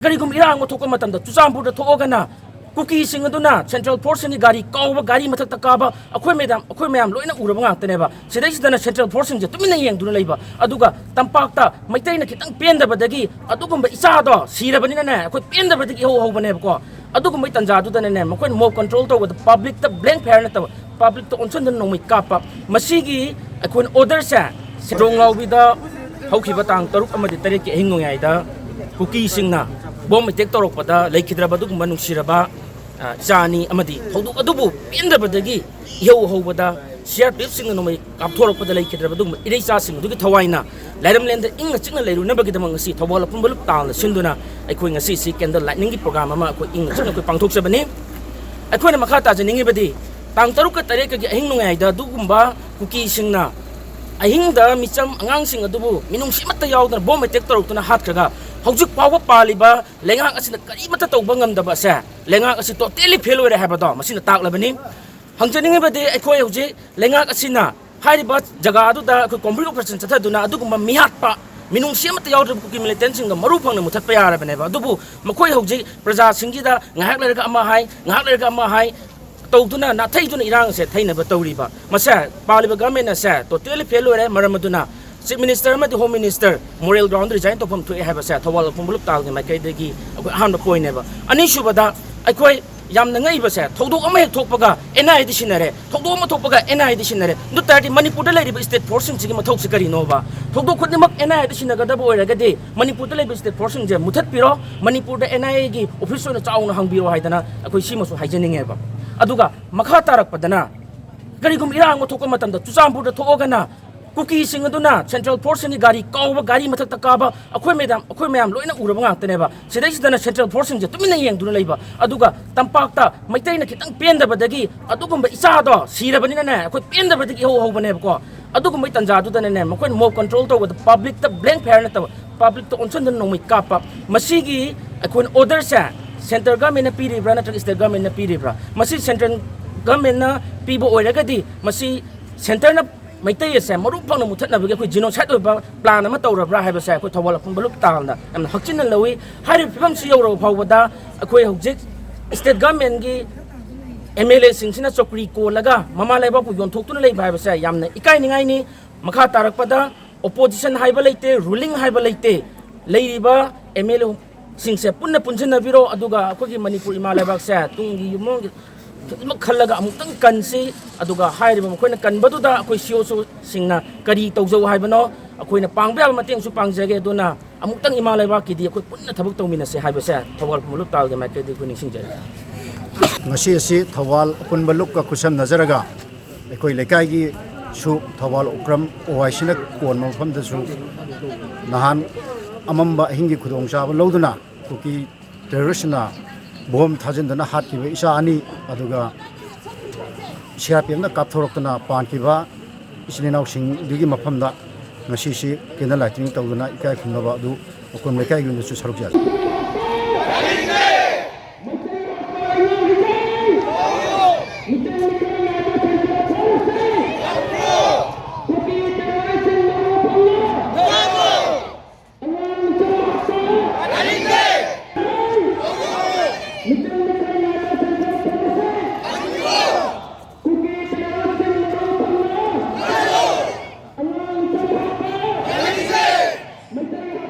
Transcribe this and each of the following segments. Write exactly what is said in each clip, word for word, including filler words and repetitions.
ꯀꯔꯤꯒꯨꯝꯕ ꯏꯔꯥꯡ ꯑꯃ ꯊꯣꯛꯄ ꯃꯇꯝꯗ ꯆꯨꯔꯆꯥꯟꯄꯨꯔꯗ ꯊꯣꯛꯑꯒꯅ ꯀꯨꯀꯤꯁꯤꯡ ꯑꯗꯨꯅ ꯁꯦꯟꯇ꯭ꯔꯦꯜ ꯐꯣꯔꯁꯁꯤꯡꯒꯤ ꯒꯥꯔꯤ ꯀꯥꯎꯕ, ꯒꯥꯔꯤ ꯃꯊꯛꯇ ꯀꯥꯕ, ꯑꯩꯈꯣꯏ ꯃꯌꯥꯝ, ꯑꯩꯈꯣꯏ ꯃꯌꯥꯝ ꯂꯣꯏꯅ ꯎꯔꯕ ꯉꯥꯛꯇꯅꯦꯕ꯫ ꯁꯤꯗꯩꯁꯤꯗꯅ ꯁꯦꯟꯇ꯭ꯔꯦꯜ ꯐꯣꯔꯁꯁꯤꯡꯁꯦ ꯇꯨꯃꯤꯟꯅ ꯌꯦꯡꯗꯨꯅ ꯂꯩꯕ꯫ ꯑꯗꯨꯒ ꯇꯝꯄꯥꯛꯇ ꯃꯩꯇꯩꯅ ꯈꯤꯇꯪ ꯄꯦꯟꯗꯕꯗꯒꯤ ꯑꯗꯨꯒꯨꯝꯕ ꯏꯆꯥꯗꯣ ꯁꯤꯔꯕꯅꯤꯅꯅꯦ, ꯑꯩꯈꯣꯏ ꯄꯦꯟꯗꯕꯗꯒꯤ ꯏꯍꯧ ꯍꯧꯕꯅꯦꯕꯀꯣ꯫ ꯑꯗꯨꯒꯨꯝꯕꯩ ꯇꯥꯟꯖꯥꯗꯨꯗꯅꯅꯦ, ꯃꯈꯣꯏꯅ ꯃꯣꯕ ꯀꯟꯇ꯭ꯔꯣꯜ ꯇꯧꯕꯗ ꯄꯕ꯭ꯂꯤꯛꯇ ꯕ꯭ꯂꯦꯡ ꯐꯌꯥꯔ ꯅꯠꯇꯕ, ꯄꯕ꯭ꯂꯤꯛꯇ ꯑꯣꯟꯁꯤꯟꯗꯨꯅ ꯅꯣꯡꯃꯩ ꯀꯥꯞꯄ꯫ ꯃꯁꯤꯒꯤ ꯑꯩꯈꯣꯏꯅ ꯑꯣꯔꯗꯔꯁꯦ ꯁꯦꯟꯗ꯭ꯔꯣꯡ ꯂꯥꯎꯕꯤꯗ ꯍꯧꯈꯤꯕ ꯇꯥꯡ ꯇꯔꯨꯛ ꯑꯃꯗꯤ ꯇꯔꯦꯠꯀꯤ ꯑꯍꯤꯡ ꯅꯣꯡꯌꯥꯏꯗ ꯀꯨꯀꯤꯁꯤꯡꯅ ꯕꯣꯝ ꯑꯦꯇꯦꯛ ꯇꯧꯔꯛꯄꯗ ꯂꯩꯈꯤꯗ꯭ꯔꯕ ꯑꯗꯨꯒꯨꯝꯕ ꯅꯨꯡꯁꯤꯔꯕ, ꯑ, ꯏꯆꯥ ꯑꯅꯤ ꯑꯃꯗꯤ ꯊꯧꯗꯣꯛ ꯑꯗꯨꯕꯨ ꯄꯦꯟꯗꯕꯗꯒꯤ ꯏꯍꯧ ꯍꯧꯕꯗ ꯁꯤ ꯑꯥꯔ ꯄꯤ ꯑꯦꯐꯁꯤꯡꯅ ꯅꯣꯡꯃꯩ ꯀꯥꯞꯊꯣꯔꯛꯄꯗ ꯂꯩꯈꯤꯗ꯭ꯔꯕ ꯑꯗꯨꯒꯨꯝꯕ ꯏꯔꯩꯆꯥꯁꯤꯡ ꯑꯗꯨꯒꯤ ꯊꯋꯥꯏꯅ ꯂꯥꯏꯔꯝꯂꯦꯟꯗ ꯏꯪꯅ ꯆꯤꯛꯅ ꯂꯩꯔꯨꯅꯕꯒꯤꯗꯃꯛ ꯉꯁꯤ ꯊꯧꯕꯥꯜ ꯑꯄꯨꯟꯕ ꯂꯨꯞ ꯇꯥꯜꯅ ꯁꯤꯟꯗꯨꯅ ꯑꯩꯈꯣꯏ ꯉꯁꯤꯁꯤ ꯀꯦꯟꯗꯜ ꯂꯥꯏꯠꯅꯤꯡꯒꯤ ꯄ꯭ꯔꯣꯒ꯭ꯔꯥꯝ ꯑꯃ ꯑꯩꯈꯣꯏ ꯏꯪꯅ ꯆꯤꯛꯅ ꯑꯩꯈꯣꯏ ꯄꯥꯡꯊꯣꯛꯆꯕꯅꯤ꯫ ꯑꯩꯈꯣꯏꯅ ꯃꯈꯥ ꯇꯥꯖꯅꯤꯡꯉꯤꯕꯗꯤ, ꯇꯥꯡ ꯇꯔꯨꯛꯀ ꯇꯔꯦꯠꯀꯒꯤ ꯑꯍꯤꯡ ꯅꯣꯡꯌꯥꯏꯗ ꯑꯗꯨꯒꯨꯝꯕ ꯀꯨꯀꯤꯁꯤꯡꯅ ꯑꯍꯤꯡꯗ ꯃꯤꯆꯝ ꯑꯉꯥꯡꯁꯤꯡ ꯑꯗꯨꯕꯨ ꯃꯤꯅꯨꯡꯁꯤ ꯑꯃꯠꯇ ꯌꯥꯎꯗꯅ ꯕꯣꯝ ꯑꯦꯇꯦꯛ ꯇꯧꯔꯛꯇꯨꯅ ꯍꯥꯠꯈ꯭ꯔꯒ, ꯍꯧꯖꯤꯛ ꯐꯥꯎꯕ ꯄꯥꯜꯂꯤꯕ ꯂꯩꯉꯥꯛ ꯑꯁꯤꯅ ꯀꯔꯤꯃꯠꯇ ꯇꯧꯕ ꯉꯝꯗꯕ ꯑꯁꯦ ꯂꯩꯉꯥꯛ ꯑꯁꯤ ꯇꯣꯇꯦꯂꯤ ꯐꯦꯜ ꯑꯣꯏꯔꯦ ꯍꯥꯏꯕꯗꯣ ꯃꯁꯤꯅ ꯇꯥꯛꯂꯕꯅꯤ꯫ ꯍꯪꯖꯅꯤꯡꯉꯤꯕꯗꯤ, ꯑꯩꯈꯣꯏ ꯍꯧꯖꯤꯛ ꯂꯩꯉꯥꯛ ꯑꯁꯤꯅ ꯍꯥꯏꯔꯤꯕ ꯖꯒꯥ ꯑꯗꯨꯗ ꯑꯩꯈꯣꯏ ꯀꯣꯝꯕ꯭ꯔꯤꯛ ꯑꯣꯄꯔꯦꯁꯟ ꯆꯠꯊꯗꯨꯅ ꯑꯗꯨꯒꯨꯝꯕ ꯃꯤꯍꯥꯠꯄ, ꯃꯤꯅꯨꯡꯁꯤ ꯑꯃꯠꯇ ꯌꯥꯎꯗ꯭ꯔꯕ ꯀꯨꯀꯤ ꯃꯤꯂꯤꯇꯦꯟꯁꯤꯡꯗꯣ ꯃꯔꯨ ꯐꯪꯅ ꯃꯨꯊꯠꯄ ꯌꯥꯔꯕꯅꯦꯕ꯫ ꯑꯗꯨꯕꯨ ꯃꯈꯣꯏ ꯍꯧꯖꯤꯛ ꯄ꯭ꯔꯖꯥꯁꯤꯡꯁꯤꯗ ꯉꯥꯏꯍꯥꯛ ꯂꯩꯔꯒ ꯑꯃ ꯍꯥꯏ, ꯉꯥꯏꯍꯥꯛ ꯂꯩꯔꯒ ꯑꯃ ꯍꯥꯏ ꯇꯧꯗꯨꯅ ꯅꯥꯊꯩꯗꯨꯅ ꯏꯔꯥꯡꯁꯦ ꯊꯩꯅꯕ ꯇꯧꯔꯤꯕ꯫ ꯃꯁꯦ ꯄꯥꯜꯂꯤꯕ ꯒꯚꯔꯟꯃꯦꯟ ꯑꯁꯦ ꯇꯣꯇꯦꯂꯤ ꯐꯦꯜ ꯑꯣꯏꯔꯦ꯫ ꯃꯔꯝ ꯑꯗꯨꯅ ꯆꯤꯐ ꯃꯤꯅꯤꯁꯇꯔ ꯑꯃꯗꯤ home minister moral ground resign ꯇꯧꯐꯝ ꯊꯣꯛꯑꯦ ꯍꯥꯏꯕꯁꯦ ꯊꯧꯕꯥꯜ ꯂꯧꯐꯝ ꯂꯨꯞ ꯇꯥꯜꯒꯤ ꯃꯥꯏꯀꯩꯗꯒꯤ ꯑꯩꯈꯣꯏ ꯑꯍꯥꯟꯕ ꯄꯣꯏꯟꯅꯦꯕ꯫ ꯑꯅꯤꯁꯨꯕꯗ, ꯑꯩꯈꯣꯏ ꯌꯥꯝꯅ ꯉꯛꯏꯕꯁꯦ, ꯊꯧꯗꯣꯛ ꯑꯃ ꯍꯦꯛ ꯊꯣꯛꯄꯒ ꯑꯦꯟ ꯑꯥꯏ ꯑꯦꯗ ꯁꯤꯟꯅꯔꯦ, ꯊꯧꯗꯣꯛ ꯑꯃ ꯊꯣꯛꯄꯒ ꯑꯦꯟ ꯑꯥꯏ ꯑꯦꯗ ꯁꯤꯟꯅꯔꯦ꯫ ꯑꯗꯨ ꯇꯥꯔꯗꯤ ꯃꯅꯤꯄꯨꯔꯗ ꯂꯩꯔꯤꯕ ꯁ꯭ꯇꯦꯠ ꯐꯣꯔꯁꯁꯤꯡꯁꯤꯒꯤ ꯃꯊꯧꯁꯤ ꯀꯔꯤꯅꯣꯕ? ꯊꯧꯗꯣꯛ ꯈꯨꯗꯤꯡꯃꯛ ꯑꯦꯟ ꯑꯥꯏ ꯑꯦꯗ ꯁꯤꯟꯅꯒꯗꯕ ꯑꯣꯏꯔꯒꯗꯤ ꯃꯅꯤꯄꯨꯔꯗ ꯂꯩꯕ ꯁ꯭ꯇꯦꯠ ꯐꯣꯔꯁꯁꯤꯡꯁꯦ ꯃꯨꯊꯠꯄꯤꯔꯣ, ꯃꯅꯤꯄꯨꯔꯗ ꯑꯦꯟ ꯑꯥꯏ ꯑꯦꯒꯤ ꯑꯣꯐꯤꯁ ꯑꯣꯏꯅ ꯆꯥꯎꯅ ꯍꯥꯡꯕꯤꯔꯣ ꯍꯥꯏꯗꯅ ꯑꯩꯈꯣꯏ ꯁꯤꯃꯁꯨ ꯍꯥꯏꯖꯅꯤꯡꯉꯦꯕ꯫ ꯑꯗꯨꯒ ꯃꯈꯥ ꯇꯥꯔꯛꯄꯗꯅ, ꯀꯔꯤꯒꯨꯝꯕ ꯏꯔꯥꯡ ꯑꯃ ꯊꯣꯛꯄ ꯃꯇꯝꯗ ꯆꯨꯔꯆꯥꯟꯄꯨꯔꯗ ꯊꯣꯛꯑꯒꯅ ꯀꯨꯀꯤꯁꯤꯡ ꯑꯗꯨꯅ ꯁꯦꯟꯇ꯭ꯔꯦꯜ ꯐꯣꯔꯁꯁꯤꯡꯒꯤ ꯒꯥꯔꯤ ꯀꯥꯎꯕ, ꯒꯥꯔꯤ ꯃꯊꯛꯇ ꯀꯥꯕ, ꯑꯩꯈꯣꯏ ꯃꯌꯥꯝ, ꯑꯩꯈꯣꯏ ꯃꯌꯥꯝ ꯂꯣꯏꯅ ꯎꯔꯕ ꯉꯥꯛꯇꯅꯦꯕ꯫ ꯁꯤꯗꯩꯁꯤꯗꯅ ꯁꯦꯟꯇ꯭ꯔꯦꯜ ꯐꯣꯔꯁꯁꯤꯡꯁꯦ ꯇꯨꯃꯤꯟꯅ ꯌꯦꯡꯗꯨꯅ ꯂꯩꯕ꯫ ꯑꯗꯨꯒ ꯇꯝꯄꯥꯛꯇ ꯃꯩꯇꯩꯅ ꯈꯤꯇꯪ ꯄꯦꯟꯗꯕꯗꯒꯤ ꯑꯗꯨꯒꯨꯝꯕ ꯏꯆꯥꯗꯣ ꯁꯤꯔꯕꯅꯤꯅꯅꯦ, ꯑꯩꯈꯣꯏ ꯄꯦꯟꯗꯕꯗꯒꯤ ꯏꯍꯧ ꯍꯧꯕꯅꯦꯕꯀꯣ꯫ ꯑꯗꯨꯒꯨꯝꯕꯩ ꯇꯥꯟꯖꯥꯗꯨꯗꯅꯅꯦ, ꯃꯈꯣꯏꯅ ꯃꯣꯕ ꯀꯟꯇ꯭ꯔꯣꯜ ꯇꯧꯕꯗ ꯄꯕ꯭ꯂꯤꯛꯇ ꯕ꯭ꯂꯦꯡ ꯐꯌꯥꯔ ꯅꯠꯇꯕ, ꯄꯕ꯭ꯂꯤꯛꯇ ꯑꯣꯟꯁꯤꯟꯗꯨꯅ ꯅꯣꯡꯃꯩ ꯀꯥꯞꯄ꯫ ꯃꯁꯤꯒꯤ ꯑꯩꯈꯣꯏꯅ ꯑꯣꯔꯗꯔꯁꯦ ꯁꯦꯟꯇ꯭ꯔꯦꯜ ꯒꯚꯔꯟꯃꯦꯟꯅ ꯄꯤꯔꯤꯕ꯭ꯔꯥ ꯅꯠꯇ꯭ꯔꯒ ꯁ꯭ꯇꯦꯠ ꯒꯚꯔꯟꯃꯦꯟꯅ ꯄꯤꯔꯤꯕ꯭ꯔꯥ? ꯃꯁꯤ ꯁꯦꯟꯇ꯭ꯔꯦꯜ ꯒꯚꯔꯟꯃꯦꯟꯅ ꯄꯤꯕ ꯑꯣꯏꯔꯒꯗꯤ ꯃꯁꯤ ꯁꯦꯟꯇꯔꯅ ꯃꯩꯇꯩ ꯑꯁꯦ ꯃꯔꯨ ꯐꯪꯅ ꯃꯨꯊꯠꯅꯕꯒꯤ ꯑꯩꯈꯣꯏ genocide ꯑꯣꯏꯕ plan ꯑꯃ ꯇꯧꯔꯕ꯭ꯔꯥ ꯍꯥꯏꯕꯁꯦ ꯑꯩꯈꯣꯏ ꯊꯧꯕꯥꯜ ꯑꯄꯨꯟꯕ ꯂꯨꯞ ꯇꯥꯕꯗ ꯌꯥꯝꯅ ꯍꯛꯆꯤꯟꯅ ꯂꯧꯏ꯫ ꯍꯥꯏꯔꯤꯕ ꯐꯤꯕꯝꯁꯤ ꯌꯧꯔꯕ ꯐꯥꯎꯕꯗ ꯑꯩꯈꯣꯏ ꯍꯧꯖꯤꯛ state governmentꯀꯤ MLAꯁꯤꯡꯁꯤꯅ ꯆꯧꯀ꯭ꯔꯤ ꯀꯣꯜꯂꯒ ꯃꯃꯥ ꯂꯩꯕꯥꯛꯄꯨ ꯌꯣꯟꯊꯣꯛꯇꯨꯅ ꯂꯩꯕ ꯍꯥꯏꯕꯁꯦ ꯌꯥꯝꯅ ꯏꯀꯥꯏꯅꯤꯡꯉꯥꯏꯅꯤ꯫ ꯃꯈꯥ ꯇꯥꯔꯛꯄꯗ opposition ꯍꯥꯏꯕ ꯂꯩꯇꯦ, ruling ꯍꯥꯏꯕ ꯂꯩꯇꯦ꯫ ꯂꯩꯔꯤꯕ MLAꯁꯤꯡꯁꯦ ꯄꯨꯟꯅ ꯄꯨꯟꯁꯤꯟꯅꯕꯤꯔꯣ, ꯑꯗꯨꯒ ꯑꯩꯈꯣꯏꯒꯤ ꯃꯅꯤꯄꯨꯔ ꯏꯃꯥ ꯂꯩꯕꯥꯛꯁꯦ ꯇꯨꯡꯒꯤ ꯌꯨꯝꯂꯣꯟꯒꯤ ꯈꯖꯤꯛꯃꯛ ꯈꯜꯂꯒ ꯑꯃꯨꯛꯇꯪ ꯀꯟꯁꯤ꯫ ꯑꯗꯨꯒ ꯍꯥꯏꯔꯤꯕ ꯃꯈꯣꯏꯅ ꯀꯟꯕꯗꯨꯗ ꯑꯩꯈꯣꯏ CEOꯁꯤꯡꯅ ꯀꯔꯤ ꯇꯧꯖꯧ ꯍꯥꯏꯕꯅꯣ, ꯑꯩꯈꯣꯏꯅ ꯄꯥꯡꯕ ꯌꯥꯕ ꯃꯇꯦꯡꯁꯨ ꯄꯥꯡꯖꯒꯦ꯫ ꯑꯗꯨꯅ ꯑꯃꯨꯛꯇꯪ ꯏꯃꯥ ꯂꯩꯕꯥꯛꯀꯤꯗꯤ ꯑꯩꯈꯣꯏ ꯄꯨꯟꯅ ꯊꯕꯛ ꯇꯧꯃꯤꯟꯅꯁꯦ ꯍꯥꯏꯕꯁꯦ ꯊꯧꯕꯥꯜ ꯈꯨꯃꯟ ꯂꯨꯞ ꯇꯥꯕꯒꯤ ꯃꯥꯏꯀꯩꯗꯒꯤ ꯑꯩꯈꯣꯏ ꯅꯤꯡꯁꯤꯡꯖꯔꯤ꯫ ꯉꯁꯤ ꯑꯁꯤ ꯊꯧꯕꯥꯜ ꯑꯄꯨꯟꯕ ꯂꯨꯞꯀ ꯈꯨꯠꯁꯝꯅꯖꯔꯒ ꯑꯩꯈꯣꯏ ꯂꯩꯀꯥꯏꯒꯤꯁꯨ ꯊꯧꯕꯥꯜ ꯎꯀ꯭ꯔꯝ OICꯅ ꯀꯣꯟꯕ ꯃꯐꯝꯗꯁꯨ ꯅꯍꯥꯟ ꯑꯃꯝꯕ ꯑꯍꯤꯡꯒꯤ ꯈꯨꯗꯣꯡꯆꯥꯕ ꯂꯧꯗꯨꯅ ꯀꯨꯀꯤ terroristꯅ bomb ꯊꯥꯖꯤꯟꯗꯨꯅ ꯍꯥꯠꯈꯤꯕ ꯏꯆꯥ ꯑꯅꯤ, ꯑꯗꯨꯒ CRPFꯅ ꯀꯥꯞꯊꯣꯔꯛꯇꯨꯅ ꯄꯥꯟꯈꯤꯕ ꯏꯆꯤꯜ ꯏꯅꯥꯎꯁꯤꯡꯗꯨꯒꯤ ꯃꯐꯝꯗ ꯉꯁꯤꯁꯤ candle lighting ꯇꯧꯗꯨꯅ ꯏꯀꯥꯏ ꯈꯨꯝꯅꯕ ꯑꯗꯨ ꯃꯈꯣꯏ ꯂꯩꯀꯥꯏꯒꯤ ꯑꯣꯏꯅꯁꯨ ꯁꯔꯨꯛ ꯌꯥꯔꯤ꯫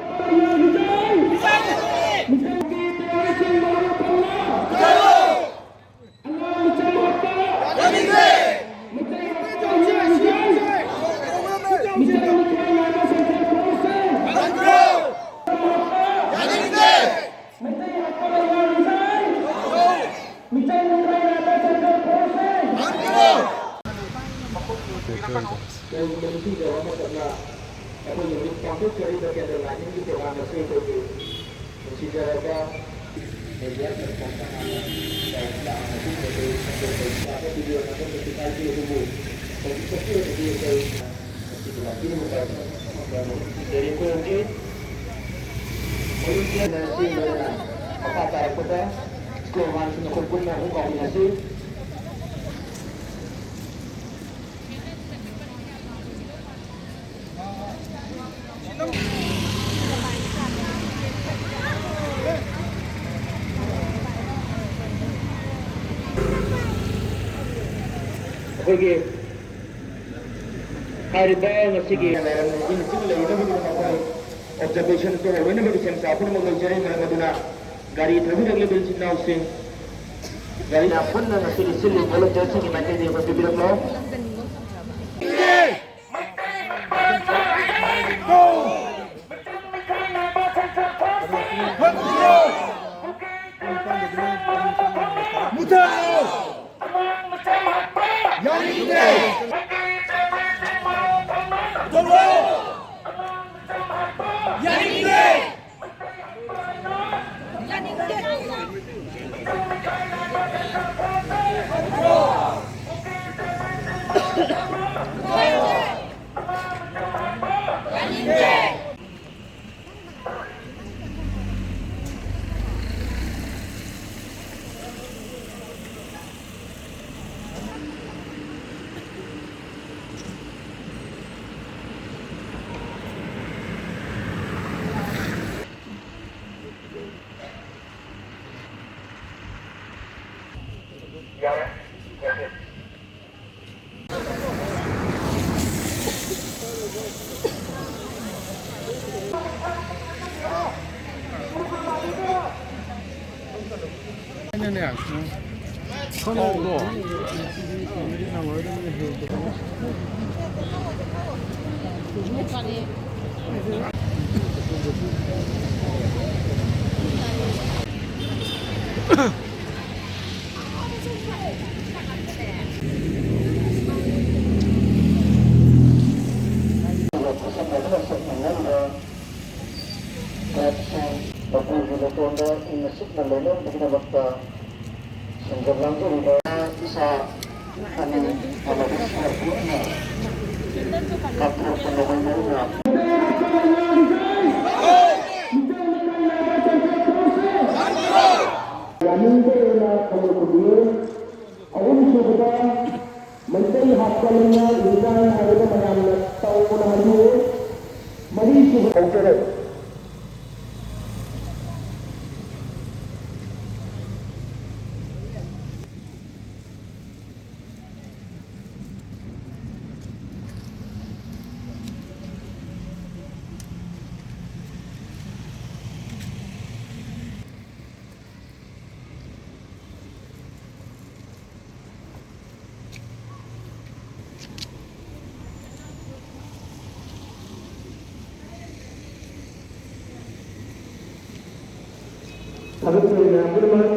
ꯑꯩꯈꯣꯏ ꯅꯨꯃꯤꯠ ꯄꯥꯡꯊꯣꯛꯆꯔꯤꯕ candle lightingꯒꯤ program ꯑꯁꯤ ꯑꯩꯈꯣꯏꯒꯤ ꯅꯨꯡꯁꯤꯖꯔꯕ media platformꯗ ꯍꯥꯟꯅ ꯂꯥꯛꯑꯒ ꯃꯇꯨꯡꯗꯁꯨ ꯑꯩꯈꯣꯏ ꯇꯧꯕ ꯌꯥꯕ video ꯅꯝꯕꯗꯁꯨ ꯀꯥꯏꯗꯦ, ꯑꯗꯨꯕꯨ ꯍꯧꯖꯤꯛ ꯐꯥꯎꯒꯤ ꯑꯣꯏꯅꯗꯤ ꯑꯩꯈꯣꯏ ꯃꯁꯤꯒꯤ ꯂꯝꯕꯤꯒꯤ ꯃꯇꯥꯏꯗ ꯃꯐꯝ ꯈꯔ ꯅꯨꯡꯁꯤꯖꯔꯤ꯫ ꯑꯩꯈꯣꯏ ꯍꯧꯖꯤꯛ ꯃꯌꯨꯝ ꯆꯦꯟꯅ ꯆꯦꯟꯕꯅ ꯃꯈꯥ ꯇꯥꯔꯛꯄꯗ sloganꯁꯤꯡ ꯑꯩꯈꯣꯏ ꯄꯨꯟꯅ ꯑꯃꯨꯛ ꯀꯥꯎꯃꯤꯟꯅꯁꯤ꯫ ꯑꯩꯈꯣꯏꯒꯤ ꯍꯥꯏꯔꯤꯕ ꯉꯁꯤꯒꯤ ꯂꯩꯔꯝꯂꯤꯕꯁꯤꯡ ꯂꯩꯅꯕꯒꯤꯗꯃꯛ ꯑꯩꯈꯣꯏ observation ꯇꯧꯕ ꯂꯣꯏꯅꯃꯛ ꯁꯦꯝ ꯁꯥ ꯄꯨꯝꯅꯃꯛ ꯂꯩꯖꯔꯤ꯫ ꯃꯔꯝ ꯑꯗꯨꯅ ꯒꯥꯔꯤ ꯊꯧꯕꯤꯔꯛꯂꯤꯕ ꯏꯆꯤꯟ ꯏꯅꯥꯎꯁꯤꯡ, ꯒꯥꯔꯤꯅ ꯄꯨꯟꯅ ꯉꯁꯤꯒꯤ ꯁꯤꯜꯂꯤꯕ volunteerꯁꯤꯡꯒꯤ ꯃꯥꯏꯀꯩꯗꯒꯤ ꯑꯩꯈꯣꯏ ꯄꯤꯕꯤꯔꯛꯂꯣ꯫ ꯃꯨꯊꯠꯂꯣ! ꯌꯥꯅꯤꯡꯗꯦ! ꯃꯨꯊꯠꯂꯣ! ꯌꯥꯅꯤꯡꯗꯦ! ꯃꯄꯨꯒꯤ ꯂꯩꯀꯣꯜꯗ ꯏꯪꯅ ꯆꯤꯛꯅ ꯂꯩꯅꯕꯒꯤꯗꯃꯛꯇ ꯁꯦꯝꯖꯤꯜꯂꯝꯖꯔꯤꯕ ꯏꯁꯥ ꯑꯅꯤ ꯑꯃꯗꯤ ꯁꯤꯅ ꯄꯨꯟꯅ ꯀꯥꯞꯊꯣꯔꯛꯄ ꯅꯣꯡꯃꯩ ꯃꯔꯨꯅ ꯌꯥꯅꯤꯡꯗꯦꯅ ꯈꯪꯗꯣꯛꯄꯤꯌꯨ꯫ ꯑꯍꯨꯝꯁꯨꯕꯗ ꯃꯩꯇꯩ ꯍꯥꯞꯀꯠꯂꯤꯅ resign ꯍꯥꯏꯕꯗ ꯃꯌꯥꯝꯅ ꯇꯧꯅ ꯍꯥꯏꯕꯤꯌꯨ꯫ ꯃꯔꯤꯁꯨꯕ ꯍꯧꯖꯔꯦ꯫ ꯊꯥꯒꯠꯆꯔꯤ ꯃꯌꯥꯝ ꯄꯨꯝꯅꯃꯛ꯫